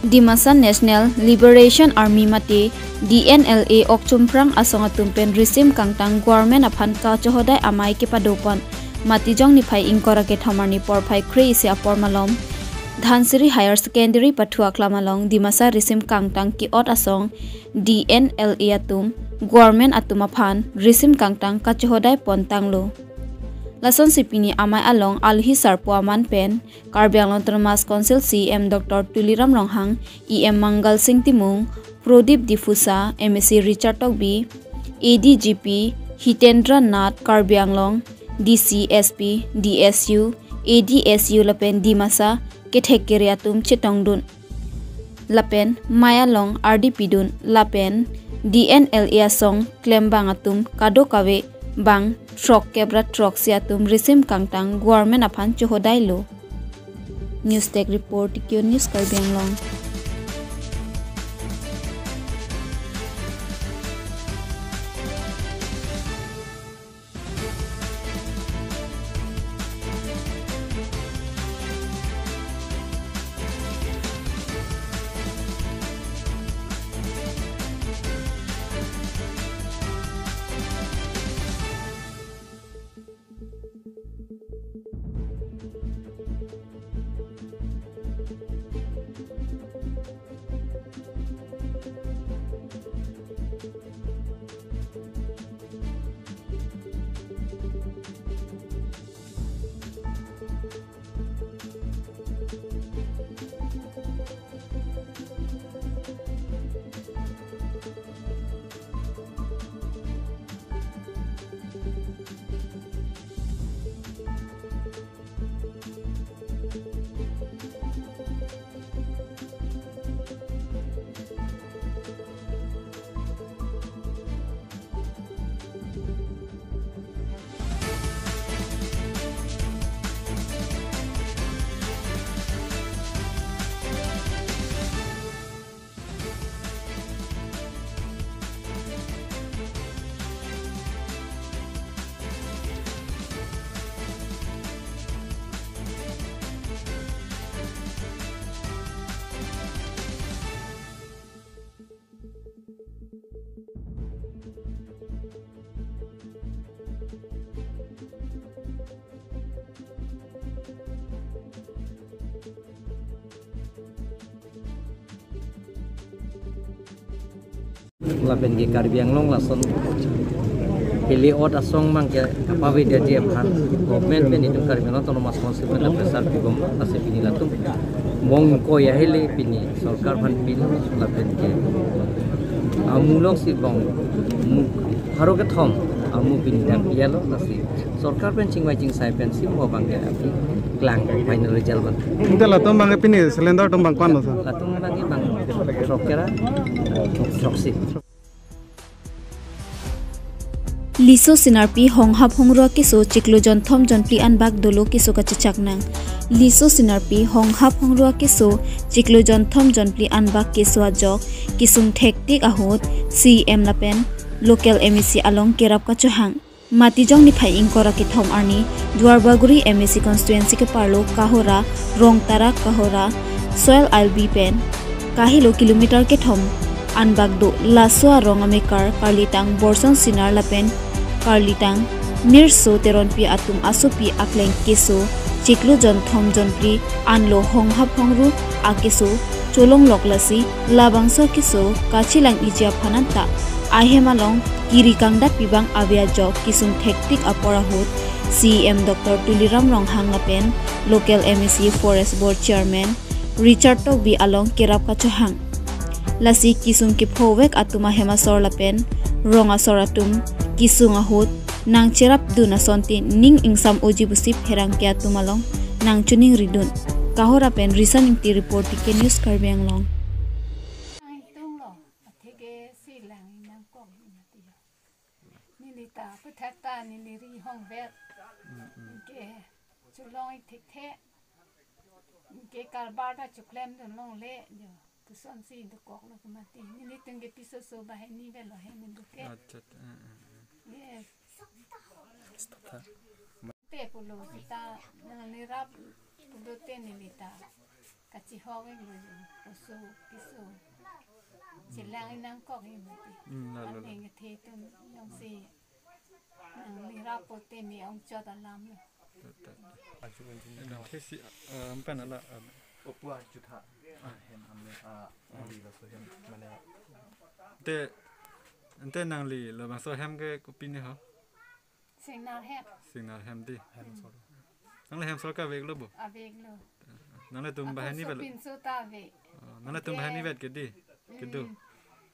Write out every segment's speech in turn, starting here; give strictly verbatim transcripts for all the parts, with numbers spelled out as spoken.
Dimasa National Liberation Army mate D N L A okchumprang asong atum pen risim kangtang government aphan kachohodai amei kepadopon Matijong niphai ingkoi ra kethom arni porphai kre-isi apor malom Dhansiri Higher Secondary pathu aklam along Dimasa risim kangtang ke-ot asong D N L A atum government atum aphan risim kangtang kachohodai pontanglo. Lasonsi pini amei along alohi sarpo aman pen Karbi Anglong Autonomous Council C E M Doctor Tuliram Ronghang, E M Mangal Sing Timung, Prodip Diphusa, M A C Richard Tokbi, A D G P Hitendra Nath, Karbi Anglong D C, S P, D S U, A D S U lapen Dimasa kethek kere atum chetongdun. Lapen mei along ardi pidun lapen D N L A asong klembang atum kadokave bang throkkep ra throksi atum risim kangtang government aphan chohodailo. News Desk Report, T Q News, Karbi Anglong. Lapen ke Karbi Anglong lason heli ot asong mang ke kapavedetji aphan government pen itum Karbi Anglong Autonomous Council pen pressure pibom, lasi pini latum mong ko ya heli pini sorkar aphan pilo lapen ke amu alongsi bong mu pharo kethom amu pini dam pialo, lasi sorkar pen chingvai chingsai pensi mo bang ke aphi klang final result bang. Inte latum bang pini cylinder atum bang ko-an lo, sir? Latum bang ke bang throkkep ra throksi. Liso Sinarpi honghap hongru akeso chiklo jonthom jonphli anbak dolo keso kachechak nang. Liso Sinarpi honghap hongru akeso chiklo jonthom jonphli anbak keso ajok kesung thektik ahut C E M lapen local M A C along kerap kachohang. Matijong niphai ingkoi ra kethom arni Duarbagori M A C constituency keparlo Kahora, Rongtarak Kahora, Soil Albi pen kahelo kilometer kethom anbak do. Laso arong amekar karlitang Borson Sinar lapen karlitang Mirso Teronpi atum asopi akleng keso chiklo jonthom jonphli anlo honghap hongru akeso cholonglok, lasi labangso keso kachelang-iji aphan anta ahem along kiri kangdat pibang ave ajok kesung thektik apor ahut C E M Doctor Tuliram Ronghang lapen local M A C Forest Board Chairman Richard Tokbi along kerap kachohang. Lasi kesung kephovek atum ahem asor lapen rong asor atum kesung ahut nangcherapdun asonte ning ingsam oji pusi pherangke atum along nangchoningridun. Kahora pen Risan Ingti report, T K News, Karbi Anglong. Nangtunglo, atheke si lang nangkok hi mati ya. Neli ta pethak ta neli ri hongvet. Ke cholong ik thekthe. Ke karbar ta choklemdun longle jo. Tusonsi dokoklo ke mati. Nelitum ke piso so bahai ni velo he ni duke. Accha, accha, eh, eh, eh. Yes. Stop tha. Te pulo seta nang nirap pulote neli ta Kachihok-iklo jo, oso keso. Chelang-ik nangkok-ik mati. Hmm, lalo, lalo. Aning kethe atum jongsi nanglirap pote me ongchot alam lo. Ta, ta, ta. Aju anjing. Ena thesi, eh, ampen ala, eh, Opu ajutha. Ah, hem amen, ah, ali laso hem, mane. Te, ante nangli labangso hem ke kopine ho? Singnar hem. Singnar hem dei. Hem sol. Nangli hem sol ke aveklo bo? Aveklo. Nanglitum banghini vet? Apinso ta ave. Oh, nanglitum banghini vet ke dei? Kedo. Hmm.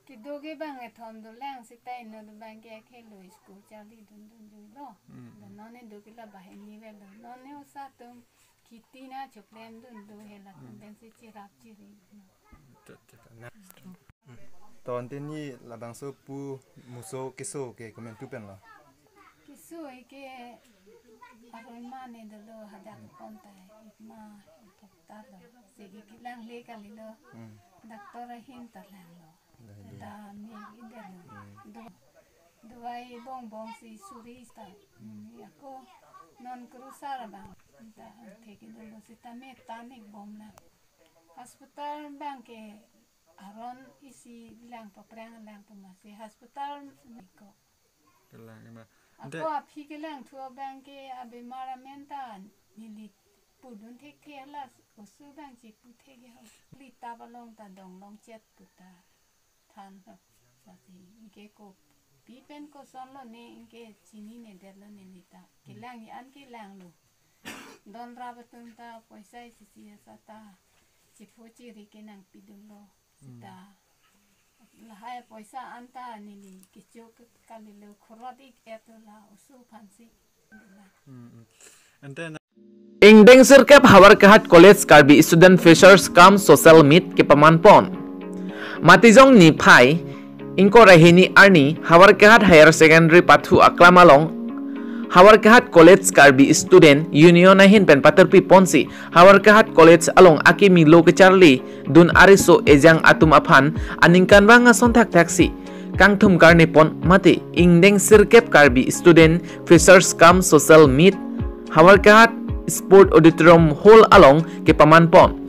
Kedo ke bang ethom dolang seta inut abang ke khelo school charlidun dunjuilo. Hmm. Dan non kedo ke la banghini vetlo. Non ne osa atum kheti nangchoklem dun do, hela atum pensi cherap cheri. Ta, ta, ta. To ante neli labangso pu muso keso ke komantu penlo? Keso ke aroi ma ne dolo, hadak pon ta ik ma thok ta lo. Si ik kelang le kalilo. Hmm. Doctor ahin ta langlo. Lahai. Ta me idelo. Hmm. Do, dawai bongbong si suri ta. Hmm, ako non krusar abang ta thek dolo seta me ta nik bom na. Hospital abang ke aron isi lang paprang lang pu masi hospital niko. Kelang ema. Ako aphi kelang thu abang ke abemar amen ta neli pudun thekthe, hala oso abang chepu thek ho. Lita palong ta dong long chet pu ta than ho. Lasi anke kopi pen kosonlo ne anke chinine detlo neli ta. Kelang-ik an kelanglo. Don rap atum ta poisa isi isi asa ta chepho cheri ke nangpidunlo. Seta lahai poisa anta neli kecho kalilo, khorot ik-et la oso aphansi. Hmm, hmm. Ante na- Ingdeng sirkep Howraghat College Karbi Student Freshers cum Social Meet kepaman pon. Matijong niphai ingkoi ra hini arni Howraghat Higher Secondary pathu aklam along Howraghat College Karbi Student Union ahin pen patirpi ponsi Howraghat College along akimi lo kecharli dun ariso ejang atum aphan aningkanvang ason thakthaksi kangthum karne pon mate ingdeng sirkep Karbi Student Freshers cum Social Meet Howraghat Sport Auditorium Hall along kepaman pon.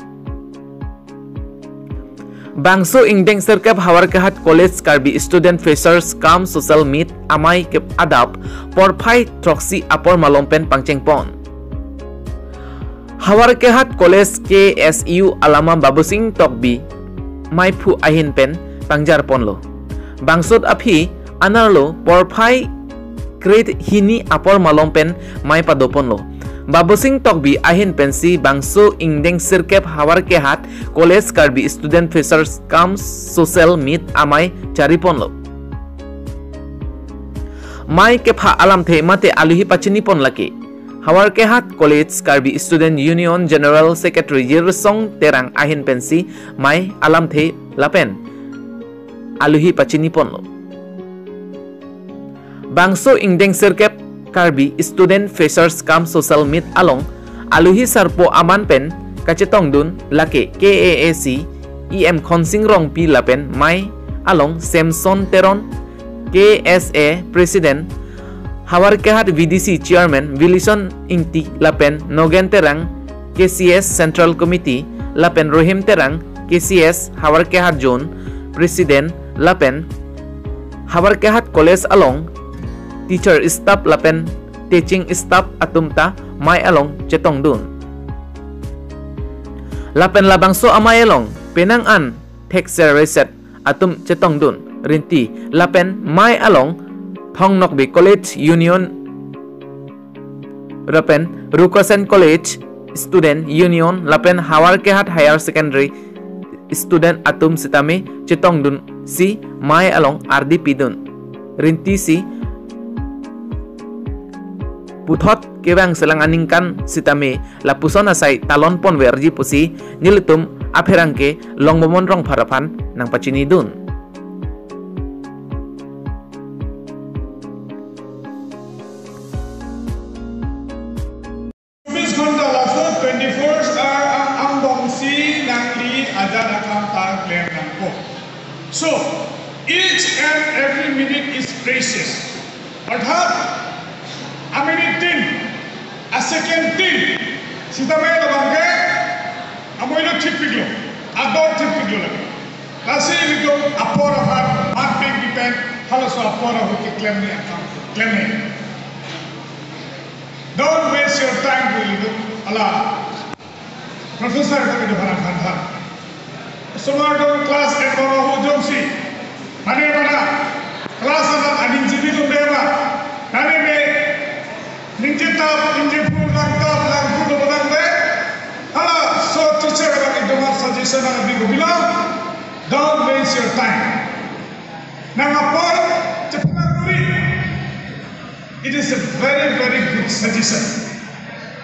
Bangso ingdeng sirkep Howraghat College Karbi Student Freshers cum Social Meet amei ke adap porphai throksi apor malom pen pangcheng pon. Howraghat College K S U alama Babusing Tokbi meiphu ahin pen pangjar ponlo. Bangsot aphi anerlo porphai kre-hini apor malom pen mei pado ponlo. Babusing Tokbi ahin pensi bangso ingdeng sirkep Howraghat College Karbi Student Freshers cum Social Meet amei chari ponlo. Mei kepha alamthe mate aluhi pachini pon lake Howraghat College Karbi Student Union General Secretary Yirsong Terang ahin pensi mei alamthe lapen aluhi pachini ponlo. Bangso ingdeng sirkep Karbi Student Freshers cum Social Meet along aluhi sarpo aman pen kachetongdun lake K A A C E M Khonsing Rongpi lapen mei along Samson Teron, K S A President, Howraghat V D C Chairman Wilson Ingti lapen Nogen Terang, K C S Central Committee, lapen Rohim Terang, K C S Howraghat Zone President, lapen Howraghat College along teacher staff lapen teaching staff atum ta mei along chetongdun. Lapen labangso amei along penang an thekser reset atum chetongdun rinti lapen mei along Thong Nokbe College Union lapen Rukosen College Student Union lapen Howraghat Higher Secondary student atum sitame chetongdunsi mei along ardi pidun rintisi puthot kevang selang aningkan sitame lapuson asai talon ponverji pusi nelitum apherangke Longbomon Rongphar aphan nangpachinidun. Chobis ghonta laso twenty-four hour a-, angbongsi nangli ajat akam ta klem nangpo. So, each and every minute is precious. Orthat, a-minute tin, a-second tin, sitame labangke, Koilo thipiklo, ador thipiklo lake. Lasi ilitum apor aphan, man peng kipen, halaso apor ahut keklemji akam, klemji. Don't waste your time, pu ilitum, ala professor kami do hana khan khan. Osomar do class en bang ahut jongsi, mane mana, class amat aning jibi dum dema, nane me, ningje tap, ningje phu, lang tap, lang phu do bodang de. Halaso teacher abang itum suggestion abang biko bilang, don't waste your time. Nang apor cheplang nuri. It is a very, very good suggestion.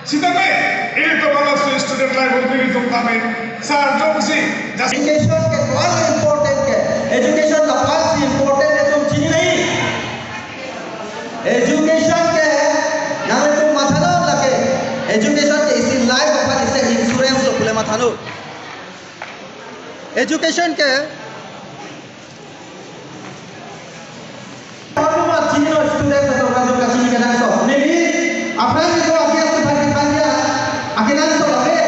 Sitame, ilitum halaso student life hol ilitum tame, sar jongsi, just Education ke paling important ke. Education ke paling important, itum chini nahi. Education ke nangtum matha lo lake. Education ke isi life aphan isi insurance lo pule matha lo. Education ke. Atum chini lo student atum, atum kachini kenangsot. Neli aphrang itu agi atum bagi bagi akenangsot ave.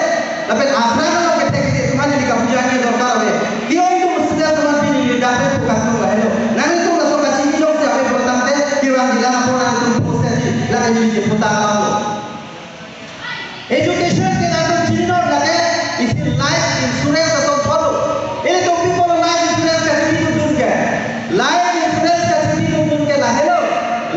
Lapen aphrang lo kethek kethek atum neli kapuji ani dorkar ave. Kio itum student atum pini neli dapat focus lo lahelo. Nangtum laso kachini jongsi ave pulotangte, kevang dilang apor nangtum post aji, lake neli ke putang abang lo. Education ke nangtum chini non lake, isi life insurance atum follow. Ilitum people life insurance kachipi dun ke. Life insurance kachipi dun ke lahelo.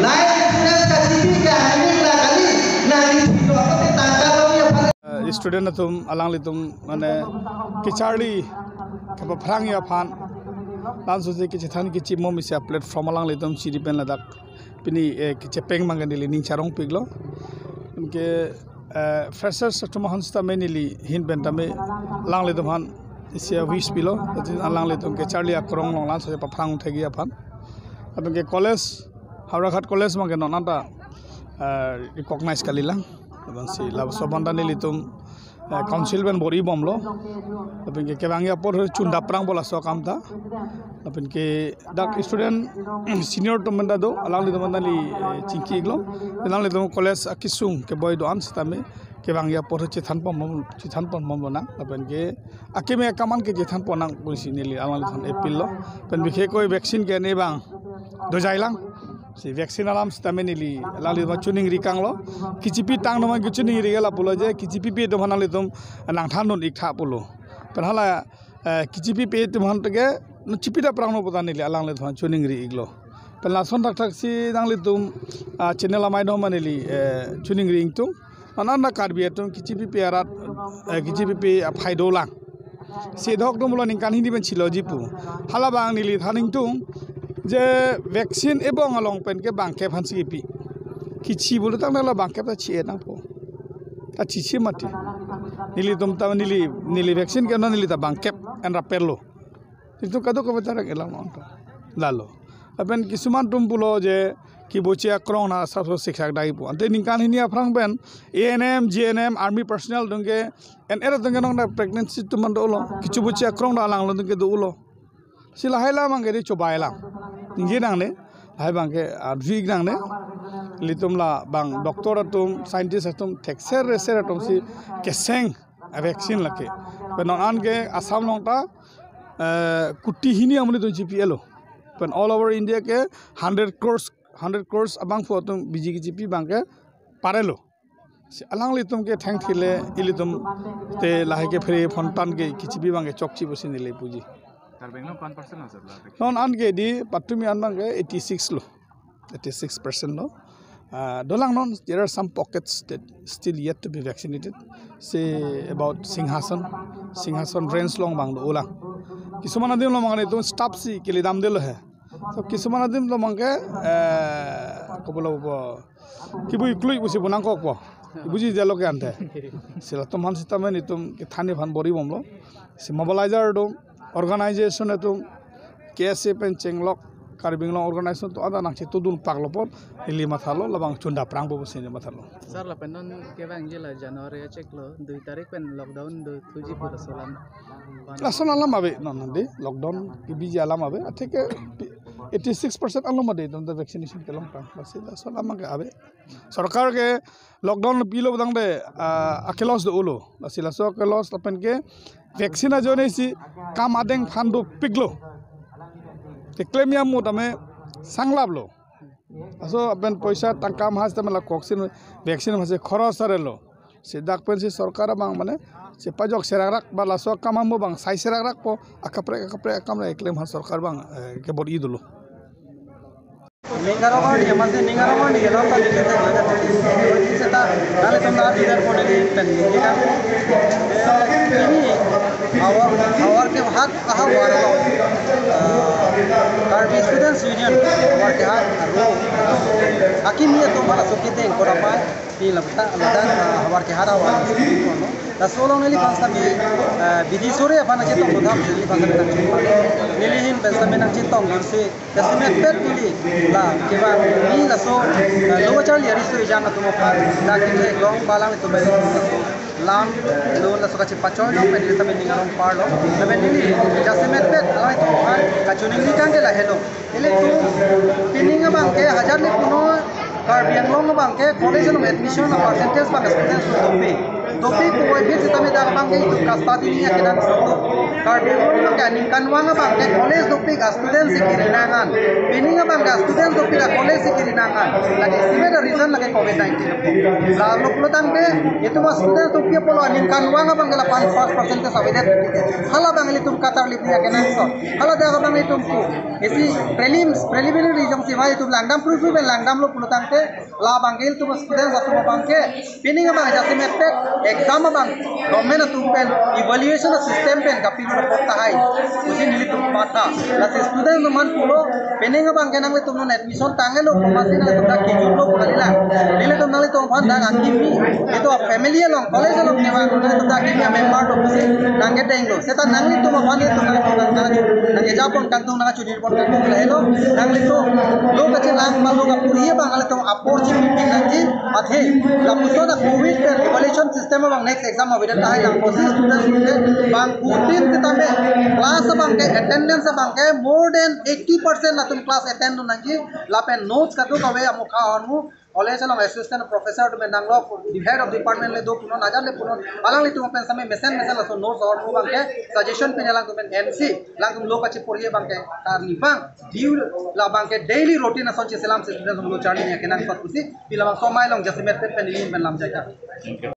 Life insurance kachipi ke aning la kali. Nangli thilo apote tangka lo ya phale. Eh, student atum alanglitum mane kecharli kepaphrangji aphan. Lason si kechethan kechimum isi a-platform alanglitum chiri pen ladak pini, eh, kechepeng abang ke neli ning charongpiklo. Anke, eh, freshers atum aphan sitame neli ahin pen tame alanglitum aphan isi a-wish pilo. Jadi alanglitum kecharli akrong along lason si paphrang thekji aphan. Anke college, Howraghat College abang ke non anta, eh, recognize kalilang. Lapen si laso abang ta nelitum eh, council pen bor-i bomlo. Lapen ke kevangji apor chunda prang bola so akam ta. Lapen ke dak student senior atum pen ta do, alanglitum pen ta neli, eh, chingki iklo. Alanglitum college akesung keboi do-an sitame kevangji apor chethan pon, chethan pon bomlo nang. Lapen ke akeme akam an ke chethan pon nang pusi neli alanglitum appeal lo. Lapen bikhekoi vaccine ke ne abang dojailang. Si vaccine alam sitame neli, alanglitum choningri kanglo. Kechipi tang atum kechoningri ke lapulo je, kechipipe atum aphan nanglitum nangthan dun iktha pulo. Pen hala, eh, kechipipe atum aphan teke, no chipi ta prang no puta neli alanglitum choningri iklo. Pen lason thakthak si nanglitum, ah, channel amei doma neli, eh, choningri ingtung. Ananda Karbi atum kechipipe arat, eh, kechipipe aphai dolang. Si dok dum lo ningkan hini pen chiloji pu. Hala abang neli than ingtung je vaccine ebong along pen ke bangkep aphan si kipi. Kechi pulo tangte la bangkep ta chi-e nangpo. Ta chichi mati. Nelitum ta neli, neli vaccine ke non neli ta bangkep en rapel lo. Itu kadokave ta reng-elang nang ta. Lalo. Lapen kisuman atum pulo je kebochi akrong na asap so siksak dai pu. Ante ningkan hini aphrang pen A N M, G N M, army personnel atum ke en er atum ke nong na pregnancy atum an dolo. Kechebochi akrong do alangli atum ke dolo. Si lahai alam abang ke di chobailang. Ningje nangne, lahai abang ke arju ik nangne. Ilitum labang doctor atum, scientist atum, thekser reser atum si keseng a vaccine lake. Pen non an ke Assam along ta, eh, kuti hini amonit atum chipi-elo. Pen all over India ke hundred crores, hundred crores abangphu atum B G K G P abang ke parelo. Si alanglitum ke thengthile ilitum te lahai ke phere phontan ke kechipi abang ke chokche pusi neli puji. Karbi Anglong ko-an percent lo, sir, la? Non an ke di patumi an abang ke eighty six lo. Eighty six percent lo. Ah, dolang non, there are some pockets that still yet to be vaccinated. Say about Singhason, Singhason range along abang dolang. Kisuman adim along abang itum staff si kele damdelo he. So kisuman adim along abang ke, eh, kopulo bo, kebui klui pusi bonang kokpo. Buji jalo ke ante. Si latum aphan sitame nelitum kethanji aphan bor-i bomlo. Si mobilizer atum, organization atum, K S A pen chenglok, Karbi Anglong organization atum ada nangchetongdun paklo apot, neli mathalo, labang chunda prangpo pusi neli mathalo. Sir, lapen non kevangji la January achiklo, dui tarik pen lockdown dothuji pu laso alam. Lason alam ave, non non di, lockdown kebiji alam ave, atheke pi-, eighty six percent along mati itum ta vaccination kelong tang. Lasi laso alam ke ave. Sorkar ke lockdown pilo tangte, ah, ake loss do-olo. Lasi laso ake loss lapen ke vaccine ajoine si kam adeng phan dopiklo. Keklem ya mo tame sanglaplo. Laso aben poisa tangka mahas tame la covaxin vaccine mahas khoros arelo. Si dak pensi sorkar abang mane si pajok serakrak ba laso akam amo abang sai serakrakpo, akaprek akaprek akam le keklem ha sorkar abang, eh, kebor-i dolo. Ning arong arni, amatsi ning arong arni kelong ta dikit dikit dikit seta nanglitum ta tidak kone di pen dikit kan. So ini havar, havar ke hat aha war lo. Ah, Karbi Students Union havar ke hat aro. Hakimi atum mala so kideng korapai. Pi labta, labta, ah, havar ke hat havar. Laso along neliphan sitame, ah, bidi sore aphan nangchetong kodam neliphan sitame nangchetong. Neli ahin pen sitame nangchetong lasi jasemet pet neli la kevangji laso, ah, lo kacharli ari so ejang atum aphan dak ketheklong ba alanglitum pen laso lam lo laso kachepachoi long pen neli sitame ning arong parlo. Lapen neli jasemet pet alanglitum aphan kachiningri tangte lahelo. Ilitum pining abang ke hajar le puno Karbi Anglong abang ke college along admission a percentage abang students dopik. Dopik puvoiphit sitame dak abang ke itum kasta dini akenan satu. Karbi Anglong abang ke aningkanvang abang ke college dopik a students si kirinangan. Pining abang ke a students dopik a college si kirinangan. Lake isi ave reason lake covid nineteen. Lalu pulo tangte itum a students dopik pulo aningkanvang abang ke lapan percentage avedet. Hala abang ilitum kacharli akenangsot. Hala dak abang itum pu isi prelims, preliminary jongsi vai itum langdam, preview pen langdamlo pulo tangte labang ke ilitum students atum abang ke pining abang jasemet pet exam abang government atum pen evaluation system pen kapi lo pot tahai. Pusi nelitum matha. Lasi student atum aphan pulo pining abang ke nanglitum non admission tanglo, komatsi nanglitum dak kejutlo pu kalilang. Nelitum nanglitum aphan dak akimi, itum family along, college along kevang nanglitum dak akimi a member do pusi nangkedenglo. Seta nanglitum aphan itum nangkeja pon kangtung, nangkachonir pon kangtung lahelo. Nanglitum lo kachelang ba lo kapuri abang nanglitum apor chepipin nangji, athe lapuson a covid pen evaluation system abang next exam avedet tahai lang pusi student ke bangphutin sitame class abang ke attendance abang ke more than eighty percent latum class attend do nangji. Lapen notes kadokave amokha ahormu college along assistant professor atum pen nanglo, the head of department le do punon, hajar le punon, alanglitum pen sitame mesen mesen laso notes ahormu abang ke suggestion pine alangtum pen ensi alangtum lo kachepuri abang ke karni abang due, labang ke daily routine ason cheselam si student lo charli akenangsot pusi pi labang somai along jasemet pet pen neli pen lamjai ta.